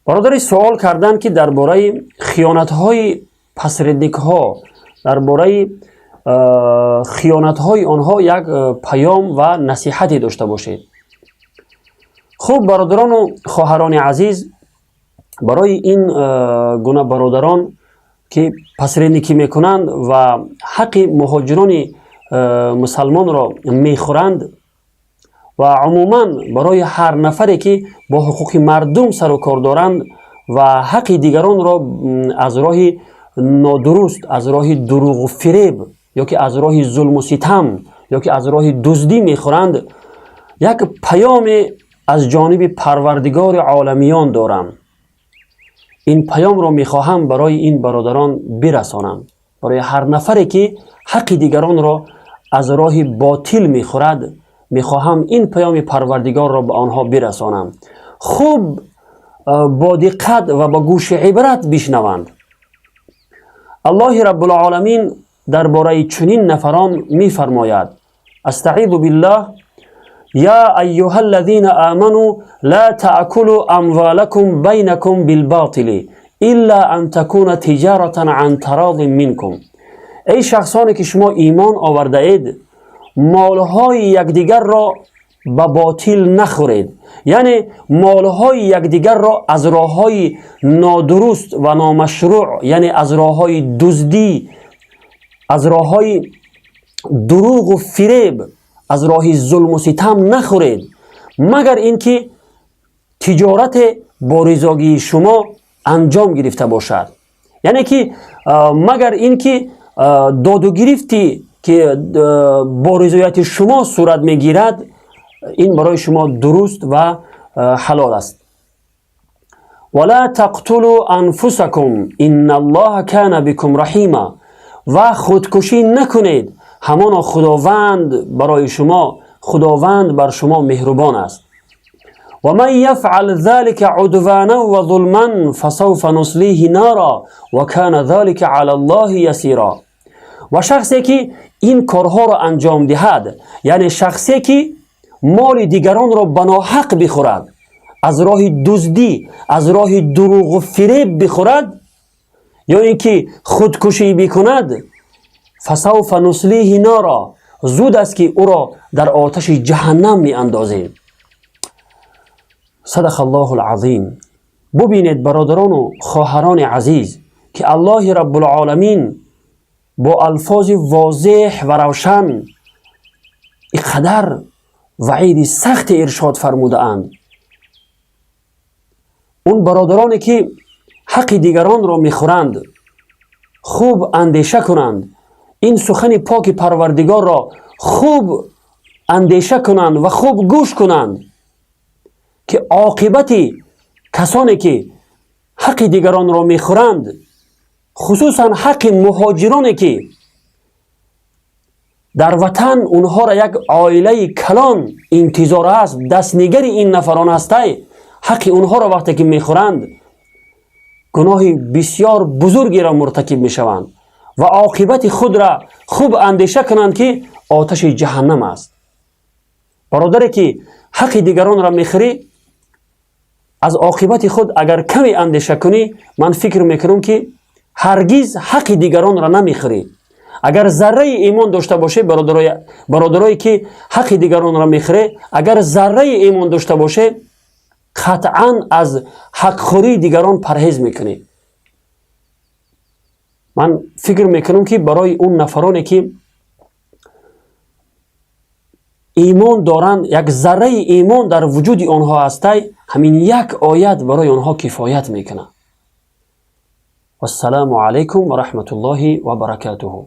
Бародари суол карданд, ки дар бораи хиёнатҳои посредникҳо, дар бораи хиёнатҳои онҳо як паём ва насиҳате дошта бошед. Хуб, бародарону хоҳарони азиз, барои ин гуна бародарон, ки посредникӣ мекунанд ва ҳаққи муҳоҷирони мусалмонро мехӯранд ва умуман барои ҳар нафаре, ки бо ҳуқуқи мардум сару кор доранд ва ҳаққи дигаронро аз роҳи нодуруст, аз роҳи дурӯғу фиреб ё ки аз роҳи зулму ситам ё ки аз роҳи дуздӣ мехӯранд, як паёме аз ҷониби Парвардигори оламиён дорам. Ин паёмро мехоҳам барои ин бародарон бирасонам. Барои ҳар нафаре, ки ҳаққи дигаронро аз роҳи ботил мехӯрад, мехоҳам ин паёми Парвардигорро ба онҳо бирасонам. Хуб, бо диққат ва ба гӯши ибрат бишнаванд. Аллоҳи Раббулоламин дар бораи чунин нафарон мефармояд: أستعيذ بالله، يا أيها الذين آمنوا لا تأكلوا أموالكم بينكم بالباطل إلا أن تكون تجارة عن تراض منكم. Эй шахсоне, ки шумо имон овардаед, молҳои якдигарро ба ботил нахӯред, яъне молҳои якдигарро аз роҳҳои нодуруст ва номашрӯъ, яъне аз роҳҳои дуздӣ, аз роҳҳои дурӯғу фиреб, аз роҳи зулму ситам нахӯред, магар ин ки тиҷорате бо ризогии шумо анҷом гирифта бошад, яъне ки магар ин ки доду гирифти, ки бо ризояти шумо сурат мегирад, ин барои шумо дуруст ва ҳалол аст. ولا تقتلوا أنفسكم إن الله كان بكم رحيما. Ва худкушӣ накунед, ҳамоно Худованд барои шумо, Худованд бар шумо меҳрубон аст. ومن يفعل ذلك عدوانا وظلما فسوف نصليه نارا وكان ذلك على الله يسيرا. Ва шахсе, ки ин корҳоро анҷом диҳад, яъне шахсе, ки моли дигаронро ба ноҳақ бихӯрад, аз роҳи дуздӣ, аз роҳи дурӯғу фиреб бихӯрад ё ин ки худкушӣ бикунад, فسوف نصليه نارا, зуд аст, ки ӯро дар оташи ҷаҳаннам меандозем. صدق الله العظيم. Бубинед, бародарону хоҳарони азиз, ки Аллоҳи Раббулоламин бо алфози возеҳ ва равшан ин қадар ваъиди сахте иршод фармудаанд. Он бародароне, ки ҳаққи дигаронро мехӯранд, хуб андеша кунанд, ин сухани поки Парвардигорро хуб андеша кунанд ва хуб гӯш кунанд, ки оқибати касоне, ки ҳаққи дигаронро мехӯранд, хусусан ҳаққи муҳоҷироне, ки дар ватан онҳоро як оилаи калон интизор аст, дастнигари ин нафарон ҳастай, ҳаққи онҳоро вақте ки мехӯранд, гуноҳи бисёр бузургеро муртакиб мешаванд ва оқибати худра хуб андеша кунанд, ки оташи ҷаҳаннам аст. Бародаре, ки ҳаққи дигаронро мехӯрӣ, аз оқибати худ агар каме андеша кунӣ, ман фикр мекунам, ки ҳаргиз ҳаққи дигаронро намехӯрӣ. Агар зарраи имон дошта боше, бародарое, ки ҳаққи дигаронро мехӯре, агар зарраи имон дошта боше, қатъан аз ҳақхӯрии дигарон парҳез мекунӣ. Ман фикр мекунам, ки барои он нафароне, ки имон доранд, як зарраи имон дар вуҷуди онҳо ҳастай, ҳамин як оят барои онҳо кифоят мекунад. Вассалому алайкум ва раҳматуллоҳи ва баракатуҳу.